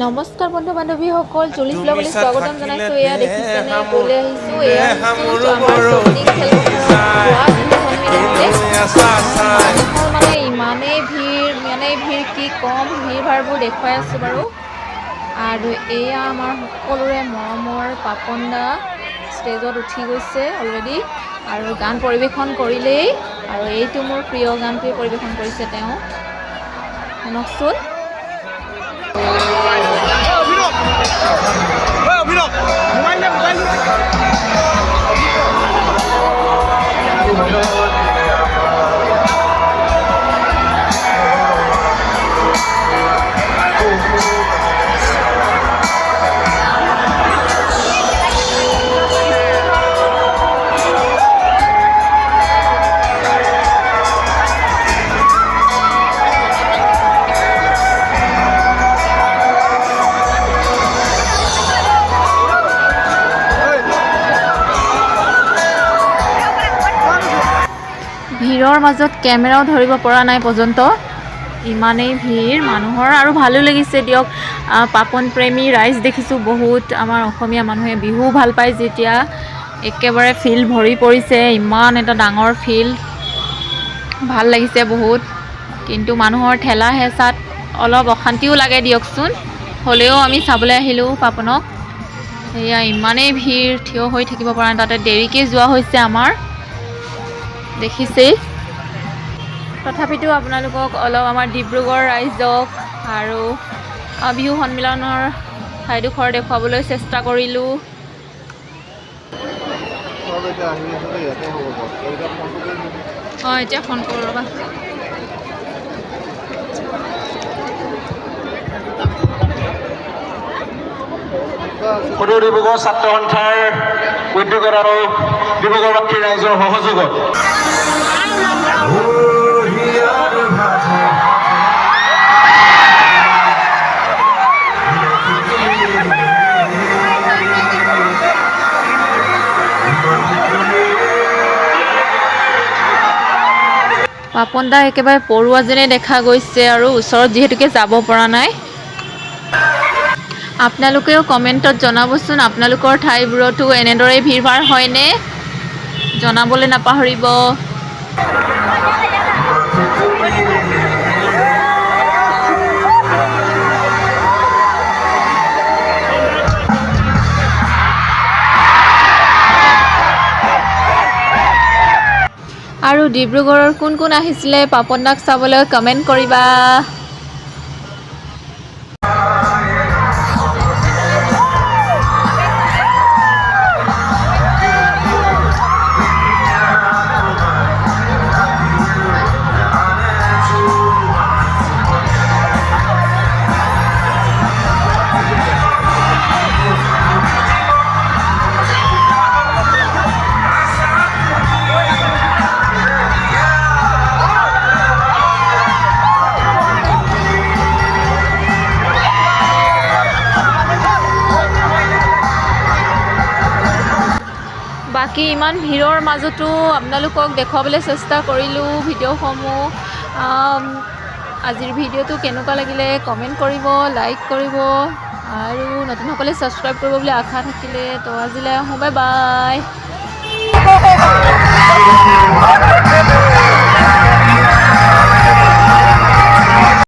নমস্কাৰ বন্ধু বান্ধৱীসকল, জুলিছ তুমি ব্লগলৈ চা স্বাগতম থাকিলে জনাইছোঁ। এয়া দেখিছেনে দেহা মোৰ ক'লৈ আহিছোঁ? এয়া দেহা আহিছোঁ মোৰ আমাৰ বৰষি চৌদিশ খেলপথাৰত যায় যোৱা বিহু সন্মিলনলৈ। কেলৈ আছা চাই। মানুহৰ মানে ইমানেই ভিৰ, ইমানেই ভিৰ, কি ক'ম। ভিৰ ভাৰবোৰ দেখুৱাই আছোঁ বাৰু। আৰু এয়া আমাৰ সকলোৰে মৰমৰ পাপন দা ষ্টেজত উঠি গৈছে অলৰেডি আৰু গান পৰিৱেশন কৰিলেই। আৰু এইটো মোৰ প্ৰিয় গানটোৱে পৰিৱেশন কৰিছে তেওঁ, শুনকচোন। ভিৰৰ মাজত কেমেৰাও ধৰিব পৰা নাই পৰ্যন্ত, ইমানেই ভিৰ মানুহৰ। আৰু ভালো লাগিছে দিয়ক, পাপন প্ৰেমী ৰাইজ দেখিছোঁ বহুত। আমাৰ অসমীয়া মানুহে বিহু ভাল পায় যেতিয়া, একেবাৰে ফিল্ড ভৰি পৰিছে, ইমান এটা ডাঙৰ ফিল্ড, ভাল লাগিছে বহুত। কিন্তু মানুহৰ ঠেলা হেঁচাত অলপ অশান্তিও লাগে দিয়কচোন। হ'লেও আমি চাবলৈ আহিলোঁ পাপনক। সেয়া ইমানেই ভিৰ, থিয় হৈ থাকিব পৰা নাই, তাতে দেৰিকৈ যোৱা হৈছে আমাৰ, দেখিছেই। তথাপিতো আপোনালোকক অলপ আমাৰ ডিব্ৰুগড় ৰাইজক আৰু বিহু সন্মিলনৰ ঠাইডোখৰ দেখুৱাবলৈ চেষ্টা কৰিলোঁ। চব এতিয়া আহি আছে যে, ইয়াতে হ'ব বাৰু। এতিয়া ফোনটো কৰি দিবি। অঁ, এতিয়া ফোন কৰোঁ ৰ'বা। সদৌ ডিব্ৰুগড় ছাত্ৰ সন্থাৰ উদ্যোগত আৰু ডিব্ৰুগড়বাসী ৰাইজৰ সহযোগত পাপন দা একেবাৰে পৰুৱা যেনে দেখা গৈছে আৰু ওচৰত যিহেতুকে যাব পৰা নাই। আপোনালোকেও কমেণ্টত জনাবচোন, আপোনালোকৰ ঠাইবোৰতো এনেদৰেই ভিৰ ভাৰ হয়নে? জনাবলৈ নাপাহৰিব। আৰু ডিব্ৰুগড়ৰ কোন কোন আহিছিলে পাপন দাক চাবলৈ, কমেণ্ট কৰিবা। বাকী ইমান ভিৰৰ মাজতো আপোনালোকক দেখুৱাবলৈ চেষ্টা কৰিলোঁ ভিডিঅ'সমূহ। আজিৰ ভিডিঅ'টো কেনেকুৱা লাগিলে কমেণ্ট কৰিব, লাইক কৰিব আৰু নতুনসকলে ছাবস্ক্ৰাইব কৰিব বুলি আশা থাকিলে। তো আজিলৈ আহোঁ, বাই বাই।